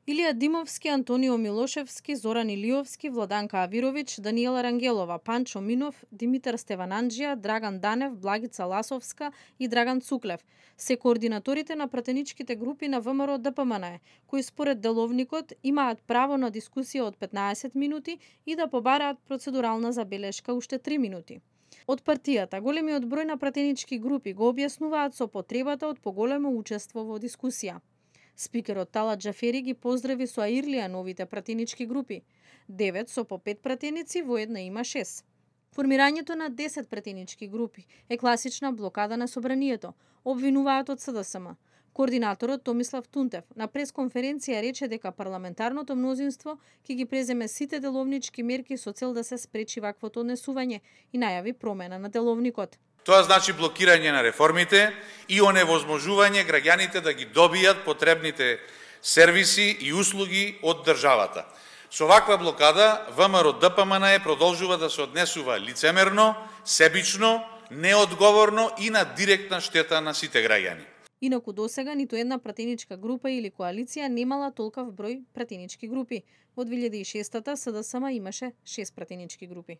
Илија Димовски, Антонио Милошевски, Зоран Илиовски, Владанка Авировиќ, Даниела Рангелова, Панчо Минов, Димитар Стевананџија, Драган Данев, Благица Ласовска и Драган Цуклев се координаторите на пратеничките групи на ВМРО ДПМН, кои според деловникот имаат право на дискусија од 15 минути и да побараат процедурална забелешка уште 3 минути. Од партијата, големиот број на пратенички групи го објаснуваат со потребата од поголемо учество во дискусија. Спикерот Талат Џафери ги поздрави со аирлија новите пратенички групи. 9 со по 5 пратеници, во една има 6. Формирањето на 10 пратенички групи е класична блокада на собранието, обвинуваат од СДСМ. Координаторот Томислав Тунтев на пресконференција рече дека парламентарното мнозинство ќе ги преземе сите деловнички мерки со цел да се спречи ваквото однесување и најави промена на деловникот. Тоа значи блокирање на реформите и оневозможување граѓаните да ги добијат потребните сервиси и услуги од државата. Со ваква блокада ВМРО ДПМН продолжува да се однесува лицемерно, себично, неодговорно и на директна штета на сите граѓани. Инаку досега ниту една пратеничка група или коалиција немала толков број пратенички групи. Во 2006-та СДСМ имаше 6 пратенички групи.